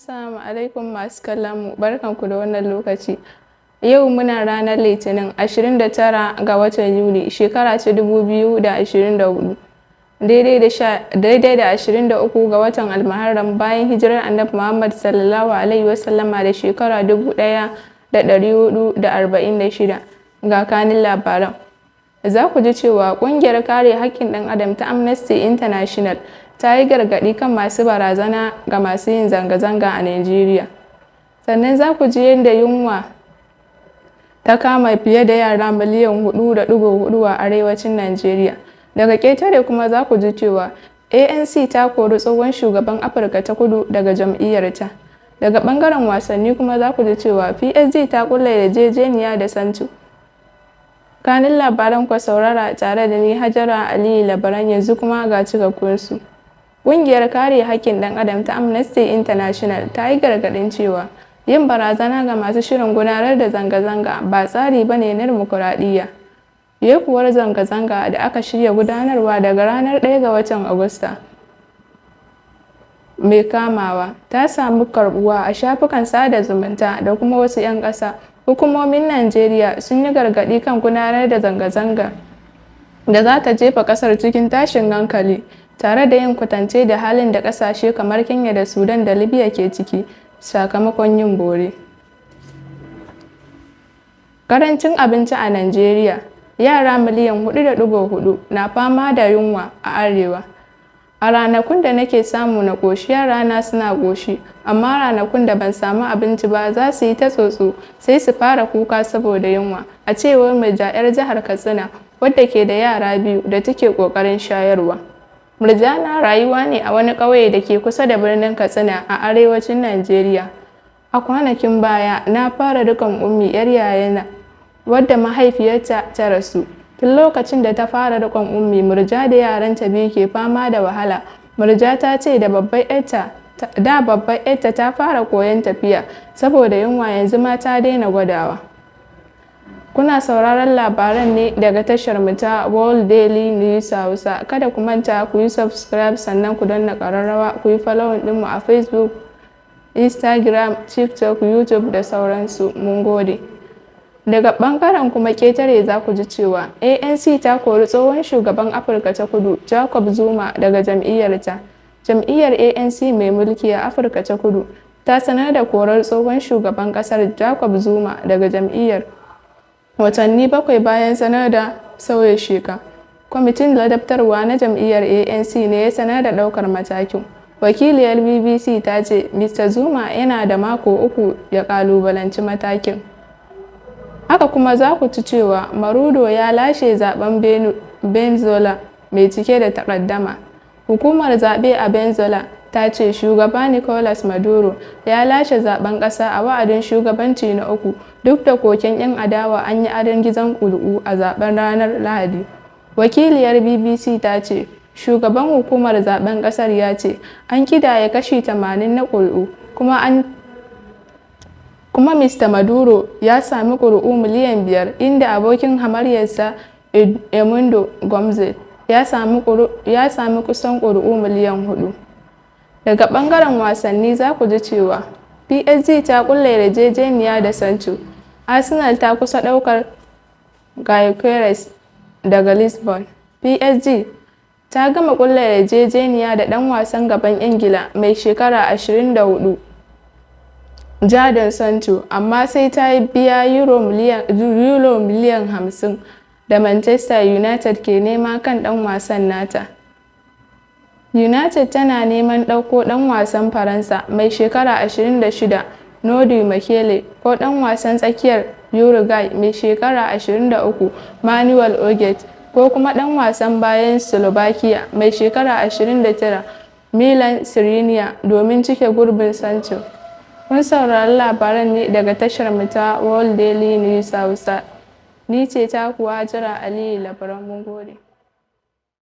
Assalamu alaikum masu kallon mu, barkanku da wannan lokaci. Yau muna ranar Litinin 29 ga watan Yuli, shekara ta 2024. Daidai da 23 ga watan Almuharram bayan hijirar Annabi Muhammad Sallallahu Alaihi Wasallama da shekara 1446. Ga kanin labaran. Za ku ji cewa ƙungiyar kare haƙƙin ɗan adam ta Amnesty International ta yi gargaɗi kan masu barazana ga masu yin zanga-zanga a Najeriya. Sannan za ku ji yadda yunwa ta kama fiye da yara miliyan 4.4 a arewacin Najeriya. Daga ƙetare kuma za ku ji cewa ANC ta kori tsohon shugaban Afirka ta Kudu daga jam'iyyarta. Daga ɓangaren wasanni kuma za ku ji cewa PSG ta ƙulla yarjejeniya da Sancho. Kanin labaran ku saurara tare da ni, Hajara Aliyu Labaran, yanzu kuma ga cikakkunsu. Ƙungiyar kare haƙƙin ɗan adam ta Amnesty International ta yi gargaɗin cewa yin barazana ga masu shirin gudanar da zanga-zanga ba tsari ba ne na dimokuraɗiyya. Yekuwar zanga-zanga da aka shirya gudanarwa daga ranar 1 ga watan Agusta mai kamawa ta samu karɓuwa a shafukan sada zumunta da kuma wasu 'yan ƙasa. Hukumomin Najeriya sun yi gargaɗi kan gudanar da zanga-zanga da za ta jefa ƙasar cikin tashin hankali, tare da yin kwatance da halin da ƙasashe kamar Kenya da Sudan da Libya ke ciki sakamakon yin bore. Ƙarancin abinci a Najeriya: yara miliyan 4.4 na fama da yunwa a arewa. "A ranakun da nake samu na ƙoshi, yarana suna ƙoshi, amma ranakun da ban samu abinci ba za su yi ta tsotso, sai su fara kuka saboda yunwa", a cewar Murja 'yar jihar Katsina wadda ke da yara biyu da take ƙoƙarin shayarwa. Murja na rayuwa ne a wani ƙauye da ke kusa da birnin Katsina a arewacin Najeriya. "A kwanakin baya na fara riƙon Ummi 'yar yayana wadda mahaifiyarta ta rasu." Tun lokacin da ta fara riƙon Ummi, Murja da yaranta biyu ke fama da wahala. Murja ta ce da babbar 'yarta ta fara koyon tafiya saboda yunwa, yanzu ma ta daina gwadawa. Kuna sauraron labaran ne daga tashar mu ta World Daily News Hausa. Kada ku manta ku yi subscribe, sannan ku danna ƙararrawa, ku yi following ɗinmu a Facebook, Instagram, TikTok, YouTube da sauransu. Mun gode. Daga ɓangaren kuma ƙetare za ku ji cewa ANC ta kori tsohon shugaban Afirka ta Kudu Jacob Zuma daga jam'iyyarta. Jam'iyyar ANC mai mulki a Afirka ta Kudu ta sanar da korar tsohon shugaban ƙasar Jacob Zuma daga jam'iyyar, watanni 7 bayan sanar da sauya sheka. Kwamitin ladabtarwa na jam'iyyar ANC ne ya sanar da ɗaukar matakin. Wakiliyar BBC ta ce Mr. Zuma yana da mako 3 ya ƙalubalanci matakin. Haka kuma za ku ci cewa Maduro ya lashe zaben Venezuela mai cike da takaddama. Hukumar zaɓe a Venezuela ta ce shugaba Nicolas Maduro ya lashe zaben ƙasa a wa'adin shugabanci na uku, duk da koken 'yan adawa an yi arangizon ƙuri'u a zaben ranar Lahadi. Wakiliyar BBC ta ce shugaban hukumar zaben ƙasar ya ce an kidaya kashi 80 na ƙuri'u, kuma Mr. Maduro ya sami ƙuri'u miliyan 5, inda abokin hamayyarsa Edmundo Gonzalez ya sami kusan ƙuri'u miliyan 4. Daga ɓangaren wasanni za ku ji cewa PSG ta ƙulla yarjejeniya da Sancho, Arsenal ta kusa ɗaukar Gyökeres daga Lisbon. PSG ta gama ƙulla yarjejeniya da ɗan wasan gaban Ingila mai shekara 24 Jadon Sancho, amma sai ta biya Euro miliyan 50 da Manchester United ke nema kan ɗan wasan nata. United tana neman ɗauko ɗan wasan Faransa mai shekara 26 Noni Makkelie ko ɗan wasan tsakiyar Uruguay mai shekara 23 Manuel Ugarte ko kuma ɗan wasan bayan Slovakia mai shekara 29 Milan Skriniar domin cike gurbin Sancho. Kun saurari labaran ne daga tashar mu ta World Daily News Hausa. Ni ce taku Hajara Aliyu Labaran. Mun gode.